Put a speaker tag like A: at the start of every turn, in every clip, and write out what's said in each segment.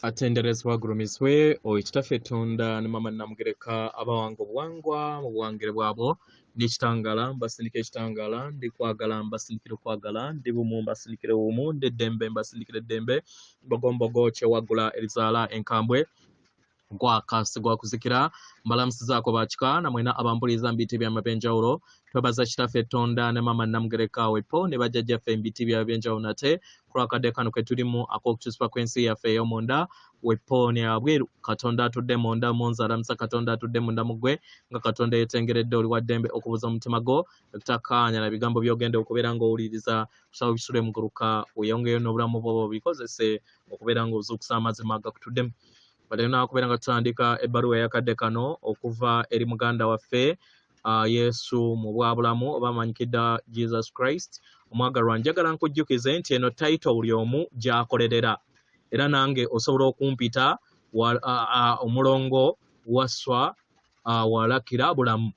A: Atenderezebwa agulumizibwe oyo Kitaffe Tonda ne Maama Namugereka abawanga obuwangwa mu buwangire bwabwo. Ndi kitangala mbasindikira ekitangala, ndi kwagala mbasindikira okwagala, ndi bumu mbasindikira obumu, ndi eddembe mbasindikira eddembe, mbogombogo kyewaggula erizaala enkambwe gwaka sigwakuzikira. Mbalamusizaako bakika namwena abampuliza mu biti byamwe ebyenjawulo. Twebaza Kitaffe Tonda ne Maama Namugereka wepo ne bajjajjaffe mu biti byabwe ebyenjawulo nate ku lwakadde kano ke tulimu ak'okukyusibwa kw'ensi yaffe ey'omunda wepo ne wabweru. Katonda atudde munda mu nze alamusa Katonda atudde munda mu ggwe nga Katonda yeetengeredde oli wa ddembe okubuza omutima gwo okutakkaanya na bigambo by'ogenda okubeera ng'owuliriza kusaba bisule muguluka weeyongeyo n'obulamu bwo bikozese okubeera ng'ozuukusa amazima agakutuddemu. Balina okubeera nga tutandika ebbaluwa eyakadde kano okuva eri muganda waffe Yesu mu bwabulamu oba amanyikidda Jesus Christ. Omwagalwa, njagala nkujjukize nti eno title buli omu gy'akolerera, era nange osobola okumpita omulongo Wasswa walakira bulamu.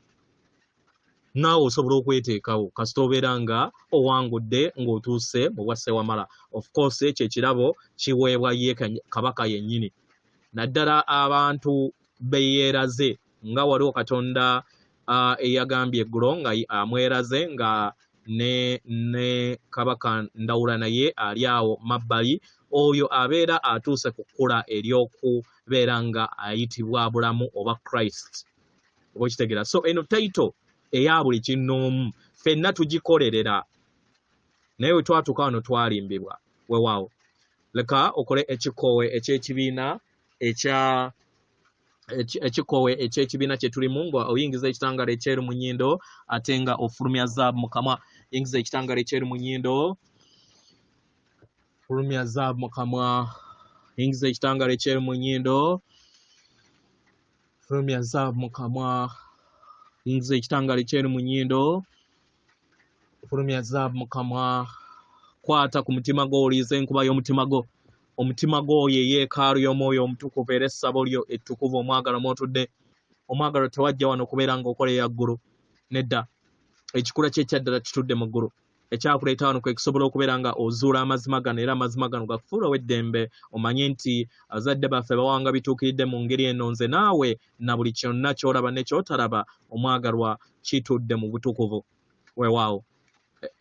A: Naawe osobola okweteekawo kasita obeera nga owangudde ng'otuuse mu bwa Ssewamala. Of course ekyo ekirabo kiweebwa ye Kabaka yennyini, naddala abantu beyeeraze nga waliwo Katonda eyagambye eggulo nga amweraze nga ne Kabaka Ndawula naye ali awo mabbali. Oyo abeera atuuse ku kkula ery'okubeera nga ayitibwa bulamu oba Christ, oba okitegeera. So eno title eya buli kinnoomu ffenna tugikolerera, naye we twatuuka wano twalimbibwa. Weewaawo, leka okole ekikoowe eky'ekibiina ekya ekikoowe eky'ekibiina kye tulimu nga oyingiza ekitangala ekyeru mu nnyindo ate nga ofulumya zaabu mu kamwa. Yingiza ekitangala ekyeru mu nnyindo, fulumya zaabu mu kamwa. Yingiza ekitangala ekyeru mu nnyindo, fulumya zaabu mu kamwa. Yingiza ekitangala ekyeru mu nnyindo, fulumya zaabu mu kamwa. Kwata ku mutima gwo, owulirize enkuba y'omutima gwo. Omutima gwo ye yeekaalu y'omwoyo omutukuvu era essabo lyo ettukuvu omwagalwa mw'otudde. Omwagalwa, tewajja wano kubeera ng'okola ggulu, nedda. Ekikula kye ekyaddala kitudde mu ggulu. Ekyakuleeta wano kwe kusobola okubeera nga ozuula amazima gano, era amazima gano gakufuula ow'eddembe, omanye nti abazadde baffe bawanga bituukiridde mu ngeri eno. Nze naawe na buli kyonna ky'olaba ne ky'otalaba, omwagalwa, kitudde mu butukuvu. Weewaawo,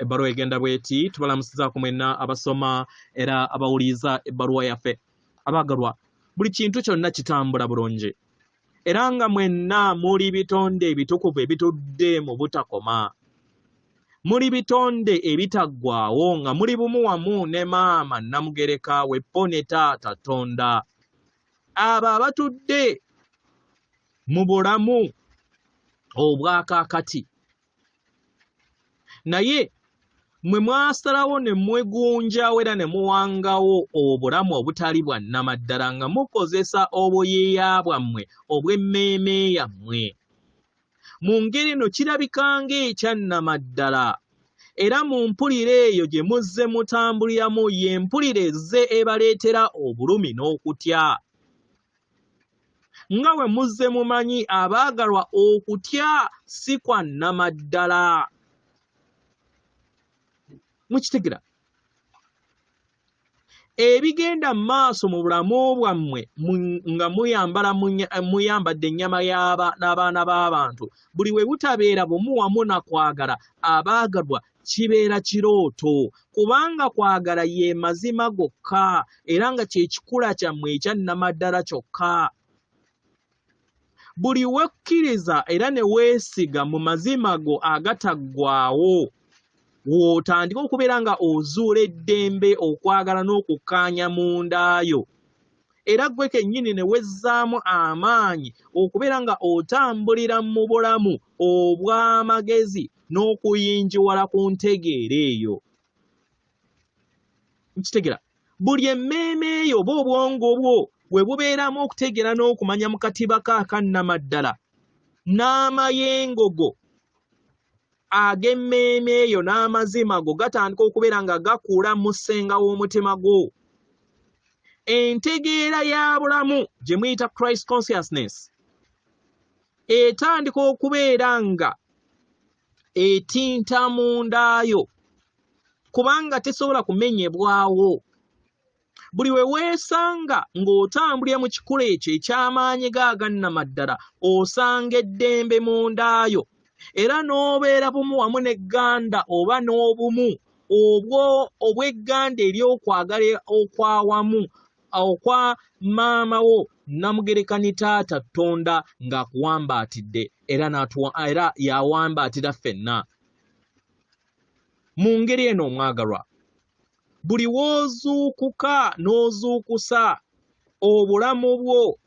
A: ebbaluwa egenda bweti: tubalamusizaako mwenna abasoma era abawuliriza ebbaluwa yaffe. Abaagalwa, buli kintu kyonna kitambula bulungi era nga mwenna muli bitonde ebitukuvu ebitudde mu butakoma. Muli bitonde ebitaggwaawo nga muli bumu wamu ne Maama Namugereka weppo ne Taata Tonda. Abo abatudde mu bulamu obwakaakati, naye mwe mwasalawo ne mwegunjawo era ne muwangawo obulamu obutali bwa nnamaddala nga mukozesa obuyiiya bwammwe obw'emmeeme yammwe. Mu ngeri eno kirabika ng'ekyannamaddala, era mu mpulira eyo gye muzze mutambuliramu y'empulira ezze ebaleetera obulumi n'okutya. Nga bwe muzze mumanyi, abaagalwa, okutya si kwa nnamaddala. Mukitegera? Ebigenda mu maaso mu bulamu bwammwe nga muyambadde ennyama n'abaana b'abantu, buli we butabeera bumu wamu na kwagala, abaagalwa, kibeera kirooto, kubanga kwagala ye mazima gokka era nga kye kikula kyammwe ekya nnamaddala kyokka. Buli wekkiriza era ne weesiga mu mazima go agataggwaawo, w'otandika okubeera nga ozuula eddembe, okwagala n'okukkaanya munda yo, era ggwe kennyini ne wezzaamu amaanyi okubeera nga otambulira mu bulamu obw'amagezi n'okuyinjiwala ku ntegeera eyo. Nkitegera buli emmeeme eyo oba obwongo bwo bwe bubeeramu okutegeera n'okumanya mu katiba ko akannamaddala n'amayengo go ag'emmeeme eyo n'amazima go gatandika okubeera nga gakula mu ssenga w'omutima gwo. Entegeera ya bulamu gye muyita Christ consciousness etandika okubeera nga etinta mundaayo, kubanga tesobola kumenyebwawo. Buli we weesanga ng'otambulira mu kikula ekyo eky'amaanyi go agannamaddala, osanga eddembe munda yo era n'obeera bumu wamu n'egganda oba n'obumu obwo obw'egganda ery'okwagala okwawamu okwa maama wo Namugereka ne taata Ttonda ng'akuwambaatidde era n'atuwa era y'awambaatira ffenna. Mu ngeri eno omwagalwa, buli w'ozuukuka n'ozuukusa obulamu bwo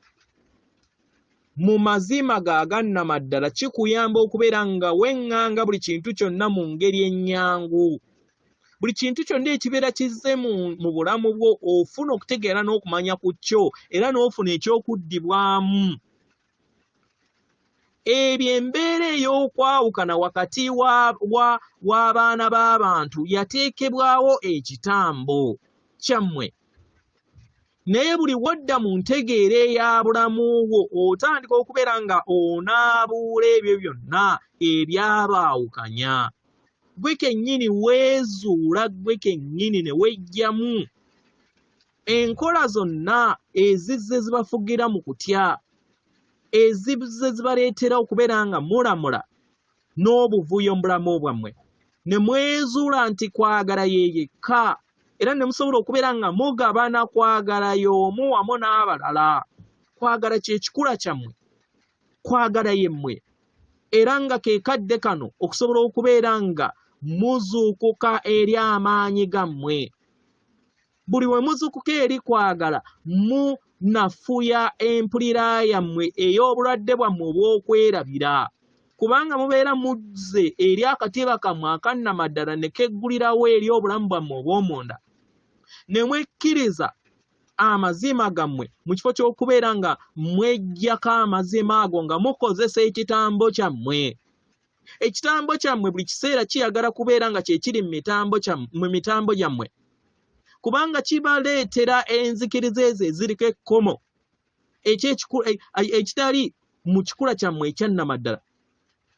A: mu mazima go agannamaddala kikuyamba okubeera nga weŋŋanga buli kintu kyonna mu ngeri ennyangu. Buli kintu kyonna ekibeera kizze mu bulamu bwo ofuna okutegeera n'okumanya ku kyo era n'ofuna eky'okuddibwamu. Ebyo embeera ey'okwawukana wakati w'abaana b'abantu yateekebwawo ekitambo kyammwe. Naye buli wodda mu ntegeera eya bulamu bwo otandika okubeera nga onaabuula ebyo byonna ebyabaawukanya. Ggwe kennyini weezuula ggwe kennyini ne weggyamu enkola zonna ezizze zibafugira mu kutya, ezizze zibaleetera okubeera nga mulamula n'obuvuyo mu bulamu bwammwe, ne mwezuula nti kwagala ye yekka era ne musobola okubeera nga mugabana kwagala y'omu wamu n'abalala. Kwagala kye kikula kyammwe, kwagala ye mmwe era nga ke kadde kano okusobola okubeera nga muzuukuka eri amaanyi gammwe. Buli we muzuukuka eri kwagala, munafuya empulira yammwe ey'obulwadde bwammwe obw'okwerabira, kubanga mubeera muzze eri akatiba kammwe akannamaddala ne keggulirawo eri obulamu bwammwe obw'omunda, ne mwekkiriza amazima gammwe mu kifo ky'okubeera nga mweggyako amazima ago nga mukozesa ekitambo kyammwe. Ekitambo kyammwe buli kiseera kiyagala kubeera nga kye kiri mu mitambo gyammwe, kubanga kibaleetera enzikiriza ezo eziriko ekkomo ekitali mu kikula kyammwe ekyannamaddala.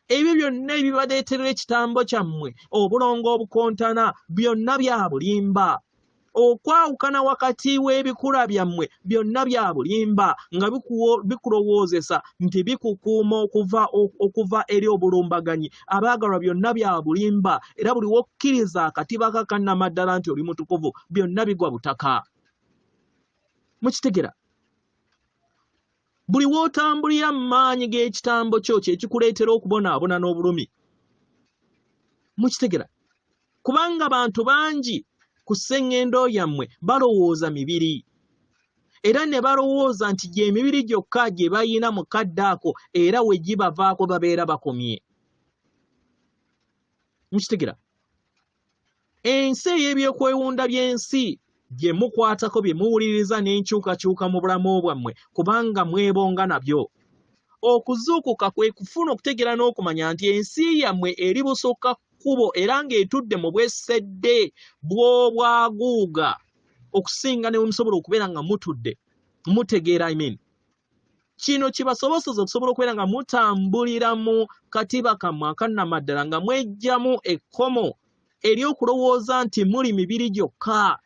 A: Ebyo byonna ebibaleetera ekitambo kyammwe, obulongo obukontana, byonna bya bulimba. Okwawukana wakati w'ebikula byammwe byonna bya bulimba, nga bikulowoozesa nti bikukuuma okuva eri obulumbaganyi. Abaagalwa, byonna bya bulimba, era buli w'okkiriza akatiba ka kannamaddala nti oli mutukuvu, byonna bigwa butaka. Mukitegera? Buli w'otambulira mu maanyi g'ekitambo kyo kye kikuleetera okubonaabona n'obulumi. Mukitegera? Kubanga bantu bangi ku sseŋŋendo yammwe balowooza mibiri, era ne balowooza nti gy'emibiri gyokka gye bayina mu kadde ako, era we gibavaako babeera bakomye. Mukitegera? Ensi ey'ebyokwewunda by'ensi bye mukwatako, bye muwuliriza n'enkyukakyuka mu bulamu bwammwe, kubanga mwebonga nabyo. Okuzuukuka kwe kufuna okutegeera n'okumanya nti ensi yammwe eri busukka kkubo era ng'etudde mu bwessedde bw'obwaguuga okusinga ne bwe musobola okubeera nga mutudde mutegeera. I mean, kino kibasoboseza okusobola okubeera nga mutambulira mu katiba kammwe akannamaddala nga mweggyamu ekkomo ery'okulowooza nti muli mibiri gyokka.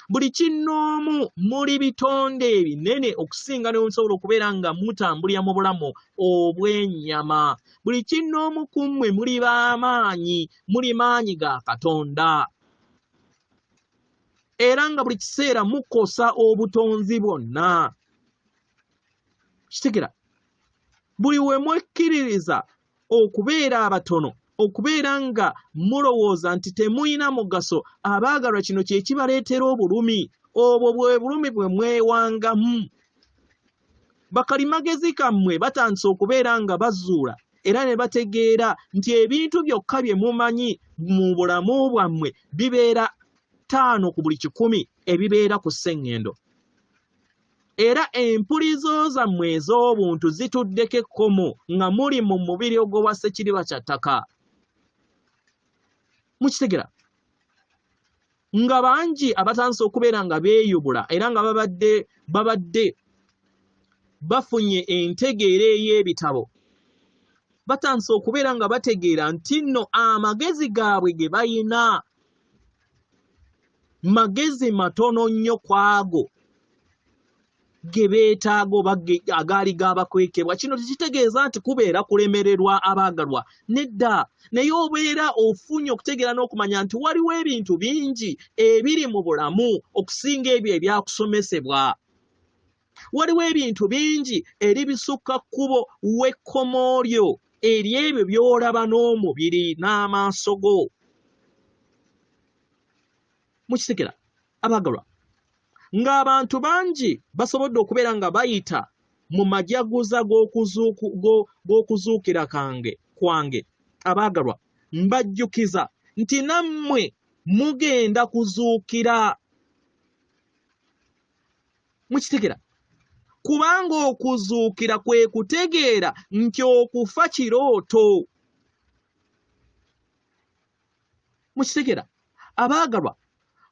A: Buli kinnoomu muli bitonde ebinene okusinga ne musobola okubeera nga mutambulira mu bulamu obw'ennyama. Buli kinnoomu ku mmwe muli b'amaanyi, muli maanyi ga Katonda. Era nga buli kiseera mukosa obutonzi bwonna. Kitegera? Buli we mwekkiririza okubeera abatono, okubeera nga mulowooza nti temulina mugaso, abaagalwa, kino kye kibaleetera obulumi. Obwo bwe bulumi bwe mwewangamu. Bakalimagezi kammwe batandise okubeera nga bazuula era ne bategeera nti ebintu byokka bye mumanyi mu bulamu bwammwe bibeera 5 ku buli 100 ebibeera ku sseŋŋendo. Era empulizo zammwe ez'obuntu zituddeko ekkomo nga muli mu mubiri ogw'obwa ssekiriba kya ttaka. Mukitegera? Nga bangi abatandise okubeera nga beeyubula era nga babadde bafunye entegeera ey'ebitabo, batandise okubeera nga bategeera nti nno amagezi gaabwe ge bayina Magezi matono nnyo kw'ago ge beetaaga oba agaali gaabakwekebwa. Kino tekitegeeza nti kubeera kulemererwa abaagalwa, nedda, naye obeera ofunye okutegeera n'okumanya nti waliwo ebintu bingi ebiri mu bulamu okusinga ebyo ebyakusomesebwa. Waliwo ebintu bingi eribisukka kkubo w'ekkomo lyo ery'ebyo by'olaba n'omubiri n'amaaso go. Mukitegera abagalwa, ng'abantu bangi basobodde okubeera nga bayita mu majaguza g'okuzuukira kange kwange. Abaagalwa, mbajjukiza nti nammwe mugenda kuzuukira. Mukitegera, kubanga okuzuukira kwe kutegeera nti okufa kirooto. Mukitegera abaagalwa,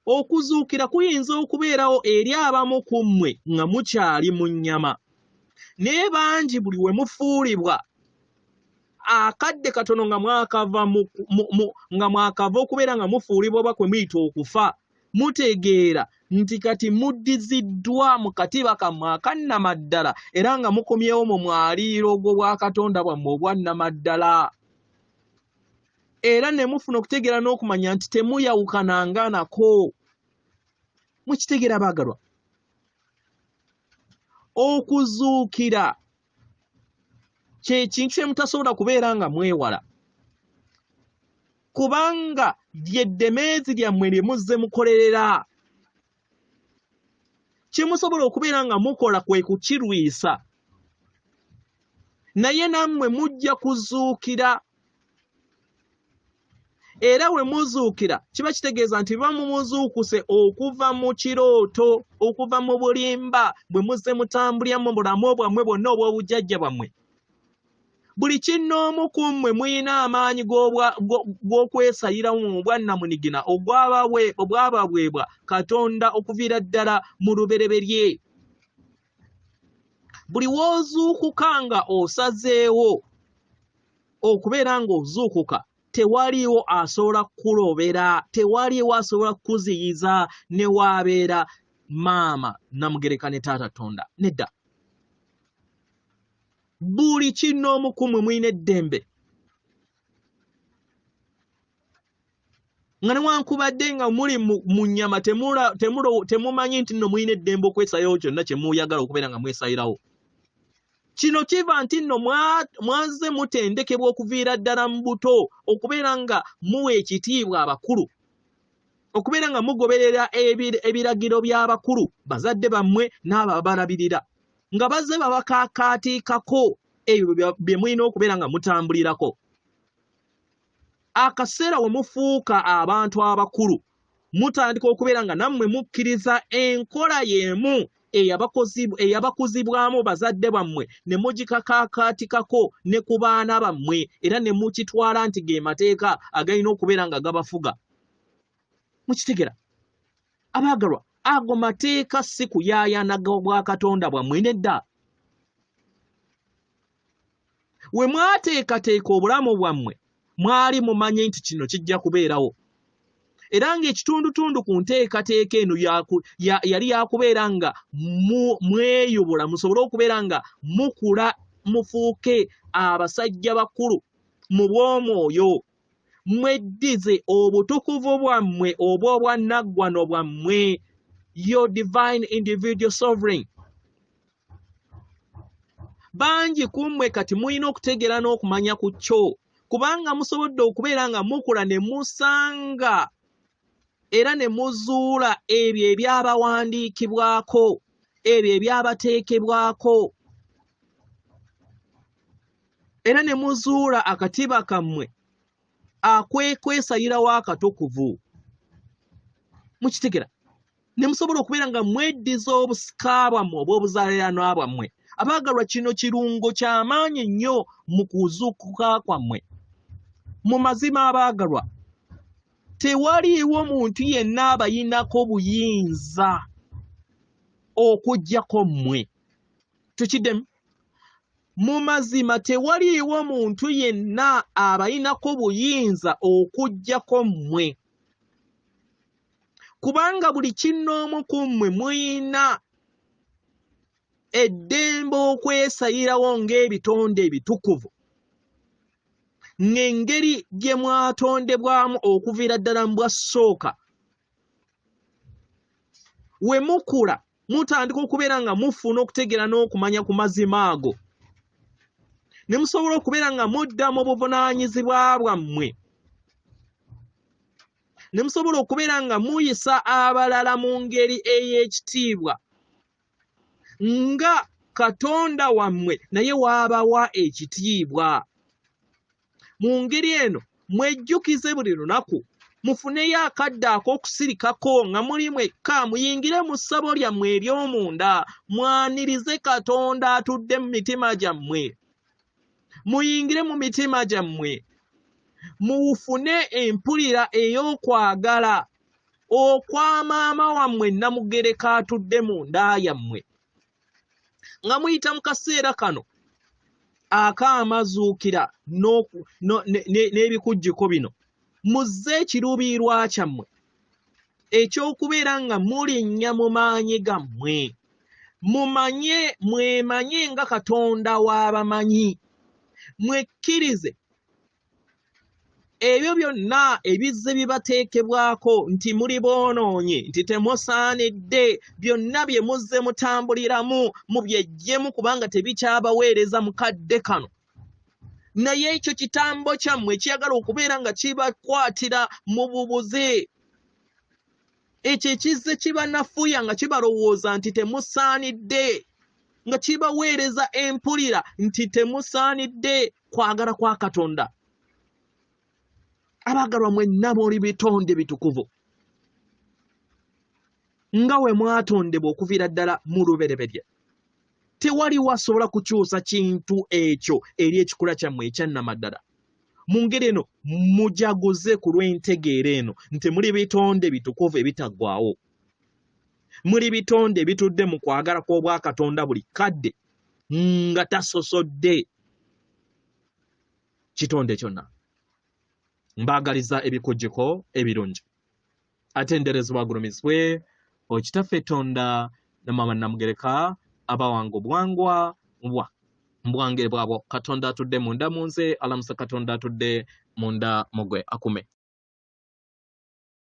A: okuzuukira kuyinza okubeerawo eri abamu ku mmwe nga mukyali mu nnyama, naye bangi buli we mufuulibwa akadde katono nga mwakava nga mwakava okubeera nga mufuulibwa oba kwe muyita okufa, mutegeera nti kati muddiziddwa mu katiba kammwe akannamaddala era nga mukomyewo mu mwaliiro gw'obwakatonda bwammwe obwannamaddala. Era ne mufuna okutegeera n'okumanya nti temuyawukananga nako. Mukitegeera abaagalwa, okuzuukira kye kintu kye mutasobola kubeera nga mwewala, kubanga lye ddemeezi lyammwe lye muzze mukolerera. Kye musobola okubeera nga mukola kwe kukirwisa, naye nammwe mujja kuzuukira. Era we muzuukira kiba kitegeeza nti biba mumuzuukuse okuva mu kirooto, okuva mu bulimba bwe muzze mutambulira mu bulamu bwammwe bwonna obw'obujjajja bwammwe. Buli kinnoomu ku mmwe mulina amaanyi g'okwesalirawo mu bwannamunigina obwababwebwa Katonda okuviira ddala mu lubereberye. Buli w'ozuukuka nga osazeewo okubeera ng'ozuukuka, tewaliiwo asobola kukulobera, tewaliiwo asobola kukuziyiza ne waabeera maama Namugereka ne taata Tonda. Nedda. Buli kinnoomu ku mmwe mulina eddembe nga newankubadde nga muli mu nnyama temumanyi nti nno mulina eddembe okwesalirawo kyonna kye muyagala okubeera nga mwesalirawo. Kino kiva nti nno mwazze mutendekebwa okuviira ddala mu buto okubeera nga muwa ekitiibwa abakulu, okubeera nga mugoberera ebiragiro by'abakulu, bazadde bammwe n'abo ababalabirira, nga bazze babakaakaatiikako ebyo bye mulina okubeera nga mutambulirako. Akaseera we mufuuka abantu abakulu, mutandika okubeera nga nammwe mukkiriza enkola y'emu eyabakuzibwamu bazadde bammwe ne mugikakaakaatikako ne ku baana bammwe, era ne mukitwala nti ge mateeka agalina okubeera nga gabafuga. Mukitegera abaagalwa, ago mateeka si kuyaayana bwakatonda bwammwe, nedda. We mwateekateeka obulamu bwammwe mwali mumanyi nti kino kijja kubeerawo, era ng'ekitundutundu ku nteekateeka eno yali yakubeera nga mweyubula musobole okubeera nga mukula mufuuke abasajja bakulu mu bw'omwoyo, mweddize obutukuvu bwammwe obw'obwannaggwano bwammwe, your divine individual sovereign. Bangi ku mmwe kati mulina okutegeera n'okumanya ku kyo, kubanga musobodde okubeera nga mukula ne musanga era ne muzuula ebyo ebyabawandiikibwako, ebyo ebyabateekebwako, era ne muzuula akatiba kammwe akwekwesayirawo akatukuvu. Mukitegera? Ne musobola okubeera nga mweddiza obusika bwammwe obw'obuzaaliranwa bwammwe. Abaagalwa, kino kirungo kya maanyi nnyo mu kuzuukuka kwammwe. Mu mazima abaagalwa, tewaliiwo muntu yenna abayinako buyinza okuggyako mmwe. Tukiddemu. Mu mazima tewaliiwo muntu yenna abayinako buyinza okuggyako mmwe. Kubanga buli kinnoomu ku mmwe muyina eddembe okwesayirawo ng'ebitonde ebitukuvu, ng'engeri gye mwatondebwamu okuviira ddala mu bwassooka. We mukula mutandika okubeera nga mufuna okutegeera n'okumanya ku mazima ago, ne musobola okubeera nga mudda mu buvunaanyizibwa bwammwe, ne musobola okubeera nga muyisa abalala mu ngeri ey'ekitiibwa nga Katonda wammwe naye waabawa ekitiibwa. Mu ngeri eno mwejjukize buli lunaku, mufuneyo akadde ak'okusirikako nga muli mwekka, muyingire mu ssabo lyammwe ery'omunda, mwanirize Katonda atudde mu mitima gyammwe. Muyingire mu mitima gyammwe, mufune empulira ey'okwagala okwa maama wammwe Namugereka atudde mu nda yammwe. Nga muyita mu kaseera kano ak'amazuukira n'ebikujjuko bino, muzze ekiruubirirwa kyammwe eky'okubeera nga mulinnya mu maanyi gammwe. Mumanye, mwemanye nga Katonda w'abamanyi. Mwekkirize ebyo byonna ebizze bibateekebwako nti muli boonoonyi, nti temusaanidde, byonna bye muzze mutambuliramu mubyeggyemu kubanga tebikyabaweereza mu kadde kano. Naye ekyo kitambo kyammwe ekiyagala okubeera nga kibakwatira mu bubuze, ekyo ekizze kibanafuya nga kibalowooza nti temusaanidde, nga kibaweereza empulira nti temusaanidde kwagala kwa Katonda. Abaagalwa mwenna muli bitonde bitukuvu nga we mwatondebwa okuviira ddala mu lubereberye. Tewaliwo asobola kukyusa kintu ekyo eri ekikula kyammwe ekyannamaddala. Mu ngeri eno mujaguze ku lw'entegeera eno nti muli bitonde bitukuvu ebitaggwaawo. Muli bitonde ebitudde mu kwagala kw'Obwakatonda buli kadde nga tasosodde kitonde kyonna. Mbaagaliza ebikujjuko ebirungi. Atenderezebwa agulumizibwe Okitaffe Tonda ne Maama Namugereka abawanga obuwangwa bwa mbwangere bwabwo. Katonda atudde munda mu nze alamusa Katonda atudde munda mugwe akume.